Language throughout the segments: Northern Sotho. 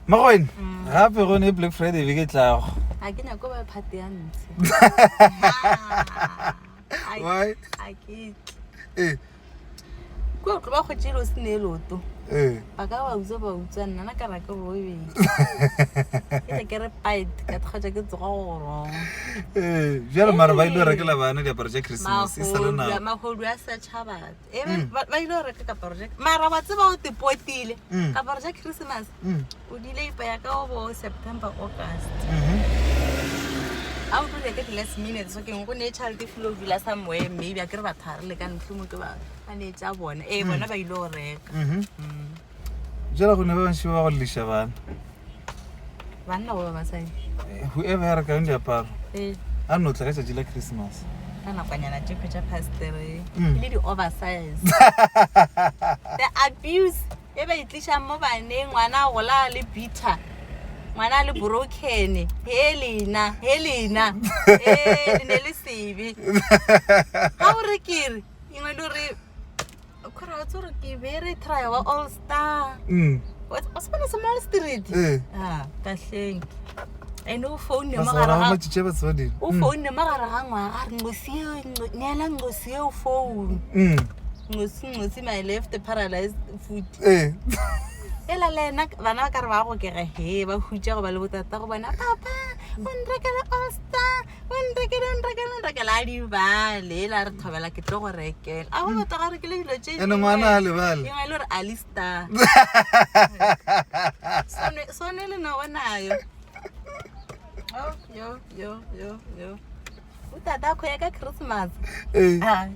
Magwene, gape go ne Black Friday beke e tlago. A ke nyako ba phate ya ntshe. Why? A ke tle. Eh, Kua o tlo ba kgwetše o se ne loto. eh. Ba ka ba utswa ba utswa nna na ka ra ke bobe. Ke tle ke re pite ka tloga ke tsoga go rong. Eh, bjale mara ba ile go rekela bana diaparo tša Christmas e sa le nako. Mahodu a searcha batho. E ba ba ile go reka kaparo tša mara wa tseba o te potile. Mm. Kaparo tša Christmas Mm. o di ile ipaya ka bo September August. Mhm. A o tlo reka di-last minute so keng go ne tšhelete filo dula somewhere maybe a ke re batho ga re lekane mohlomong ke ba ba ne tša bona ee bona ba ile go reka Mhm. Jwale go ne ba bantši ba go lliša bana. banna goba basadi Eh, Whoever ya rekang diaparo ee a no tla ka tšatši la Christmas. ka nakwanyana tšepe tša pastere Mm. e le di-oversize the abuse e ba e tlišang mo baneng ngwana a gola a le bitter ngwana a le broken he lena he lena ee le ne le sebe ga o re kere engwe le gore Khore wa tsore ke be re try wa all star. Mm. Wa o se bona small street. Eh. Ah, kahleng. And o phone mo Ba gare sa ga matšitši a batswadi. o phone mo gare ga ngwaga re nqosi neela nqosi eo phone. Mm. Nqosi nqosi my left paralyzed foot. Eh. Ela le ena bana ba ka re ba go kege he ba hutša go ba le botata go bona papa o nrekele all star o nrekele o nrekele o nrekele a di bale ela re thobela ke tlo go rekela a go batho ga rekele dilo tše Ene ngwana a lebale. engwe e le gore alistar sone le nago nayo Oh, yo yo yo yo o tata kgo ya ka christmas Eh. Ah,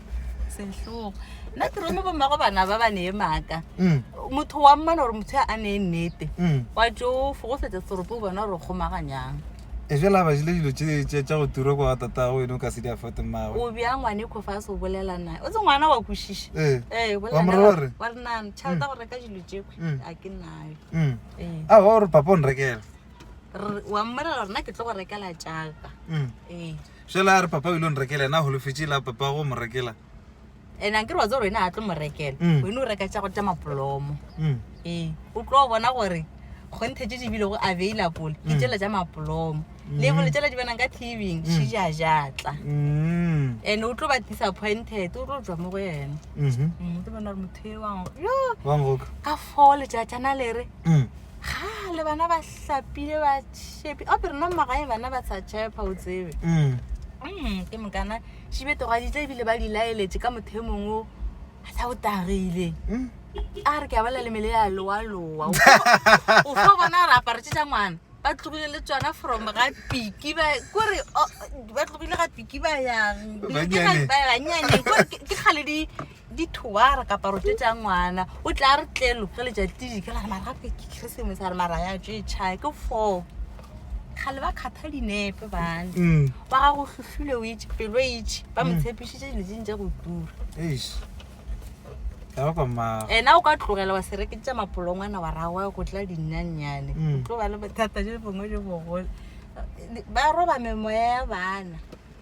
sehlogo nna ke rome bommago bana ba ba nee maaka Mm. motho wa mmana gore motho a nee nnete Mm. wa tso fogosetsa seropo o bona gore o kgomaganyang E jale a ba jele dilo tše tše tša go tura kwa ga tatago wena o ka se di afote mmagwe. o bja ngwane kho fa a se o bolela nae o tse ngwana wa kwešiša Eh. ee Wa mo rera gore? wa re nang tšhelete ya go reka dilo tšekwe Mm. a ke nayo Mm. ee A wa gore papa o nrekela. Re- wa mmolela gore nna ke tlo go rekela tšaka Mm. ee Jale a re papa o ile o nrekela ena a holofetše la papa go mo rekela. And ankere wa tseba gore wena a tlo mo rekela Mm. wena o reka tša go tša mapolomo Mm. ee o tlo bona gore kgonthe tše di bilego available ke Mm. tšela tša mapolomo le bole tšela di bonang ka tvng šijajatla Mm. and o tlo ba disappointed o tlo tswa mo go yena Mhm. Mm, o tlo bona gore motho e wang yo Wa ngoka. ka foo letšatšana le re Mm. ga le bana ba hlapile ba shepi ope rena magae bana ba sa tshepa o tsebe Mm. Mm, ke mokana šibetogaditse ebile ba di laeletse ka motho e mongwe o a sa o tagile Mm. a re ke a bolela lemele ya loaloa o fa bona re aparetse tša ngwana ba tlogile le tsona from ga piki ba kore ba tlogile ga piki ba yang Bannyane. bannyane kore ke kgale di di thoara kaparo tše tša ngwana o tla re tlelo ge letšatši di ke la re mara gape ke christmas a re mara ya tše tšhae ke four kgale ba kgatha dinepe bana Mm. ba gago hlohlile o itše pelo e itše ba mo tshepišitše dilo tše ding tša go tura Eish. Ka ba kwa mmago. ena o ka tlogela wa se reketša mapolongwana wa rawa go tla dinyannyane Mm. o tlo ba le bothata jo bongwe jo bogolo ba roba memoya ya bana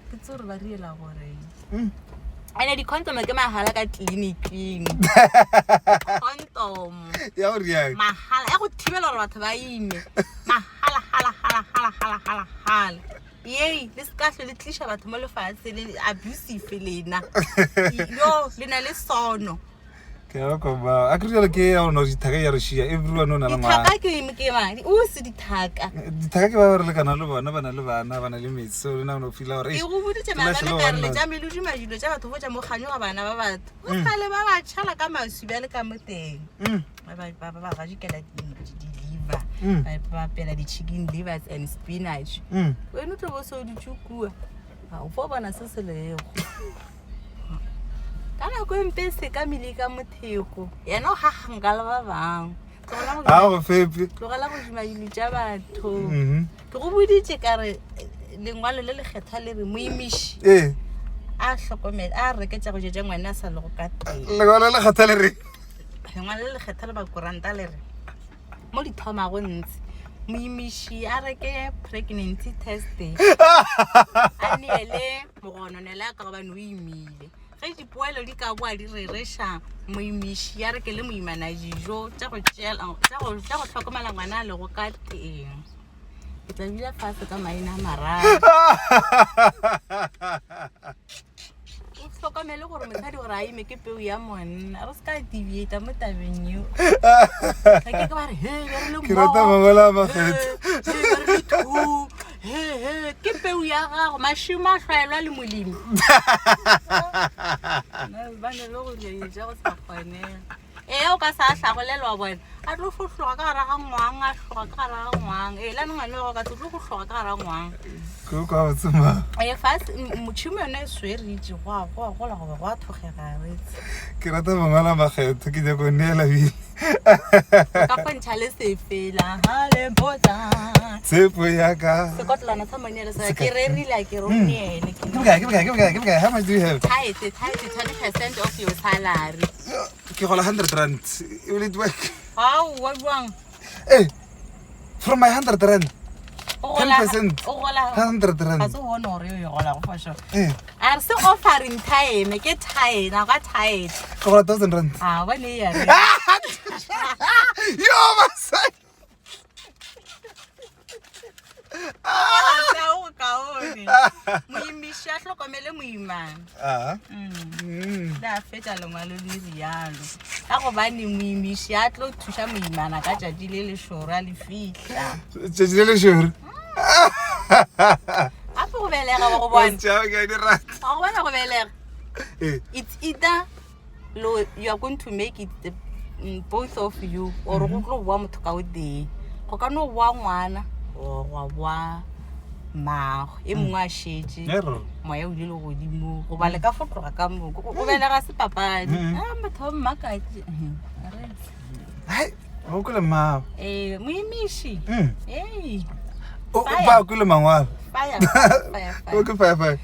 ke tse gore ba riela goreng Mm. ene di-condom ke mahala ka tleliniking condom Ya go riang. mahala ya go thibela gore batho ba ime mahala hala hala hala hala hala hala yei le se kahle le tliša batho mo lefatshe le abusive lena yo le na le sono Ke ba kwa mmago. A ke re jalo ke ya gore dithaka ya re šia everyone o na le ngwana. dithaka ke ke mang o se dithaka Dithaka ke ba re lekana le bona ba na le bana ba na le metsi so le nna o no feel gore ke eish, go boditse ke lahlele maabane ka re one le man. tšame le duma dilo tša batho bo tša mokganyo ga bana ba batho go kgale ba ba tšhala ka maswi bjale ka mo teng Mm. ba ba ba ba ba jikela di-liver Mm. ba ba apela di-chicken livers and spinach Mm. wena o tlo bo se o dutse kua ga o fo bona se se lego ka nako e mpe se ka mele ka motheko yena o gagang ka le ba bangwe Tlogela go A go fepe. tlogela go duma dilo tša batho Mhm. ke go boditše ka re eh, lengwalo le lekgethwa le re moimiši Ee. a hlokomele a reke tša go ja tša ngwana a sa lego ka teng Lengwalo le kgatha le re. lengwalo le lekgethwa le bakoranta le re mo di thomago ntse moimiši a reke pregnancy test a neele mogononela ka gobane o imile ge Ge dipoelo di ka boa di rereša, moimiši ya re ke le moimana dijo tša go tšeela tša go tša go hlokomela ngwana a lego ka teng. Ke tla dula fase ka maina a mararo. O hlokomele gore mosadi gore a ime ke peu ya monna. Re se ka deviata mo tabeng eo. Ga ke ke ba re he be re le Ke rata mmogo. mangwalo a makgetho. He, he, be re le two. He, he, ke peu ya gago. Mašimo a hlwaelwa le molemi. Ba ne le go dira go sa kgonega. Ee, o ka sa a hlagolelwa bona a tlo fo hloga ka gare ga ngwang a hloga ka gare ga ngwang ee lane ngwane wa ka tlo go hloga ka gare ga ngwang Ke kwa botse ma. ee fase motšhimo yone e sweritše go a go a gola goba go a thogega wetse Ke rata mangwalo a makgetho ke nyako go neela bile. ka fontšha le sefela halempotsa Tshepo ya ka. sekotlana sa moneele sa ke rerile a ke re o neele Ke bokae ke bokae ke bokae ke bokae how much do you have? tithe tithe 20% of your salary Ke gola 100 rand. Will it work? Aowa jwang? Hey, from my 100 rand. O gola- 10%. o gola 100 ga rand. se one gore o e gola go for sure. Eh, A re se offering time ke tithe ga tithe. ke gola 1000 rand. A bone ya re. Yo, basadi. Kaone. Moimiši a hlokomele moimana. Ah. Le a fetša lengwalo le rialo. Ka gobane moimiši a tlo thuša moimana ka tšatši le lešoro a le fihla. Tšatši le lešoro. Gape go belega wa go bona. Tšao ke a di rata. Wa go bona go belega. Eh. It's either lo you are going to make it both of you or go tlo boa motho ka o tee go ka no boa ngwana or gwa boa mmago e mongwe a šetše Error. moya o ile le godimo goba le ka fo tloga ka moko go belega se papadi a motho wa mmakatše Hai, o kwele mmago. ee moimiši ee O Fire. ba kwele mangwalo. fire fire O fire ke fire fire.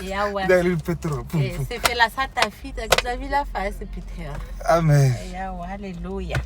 Yawa. Di le petrol. Pum, Ee, pum. sefela sa tafita ke tla bila fase phuthego Amen. yawa halleluja.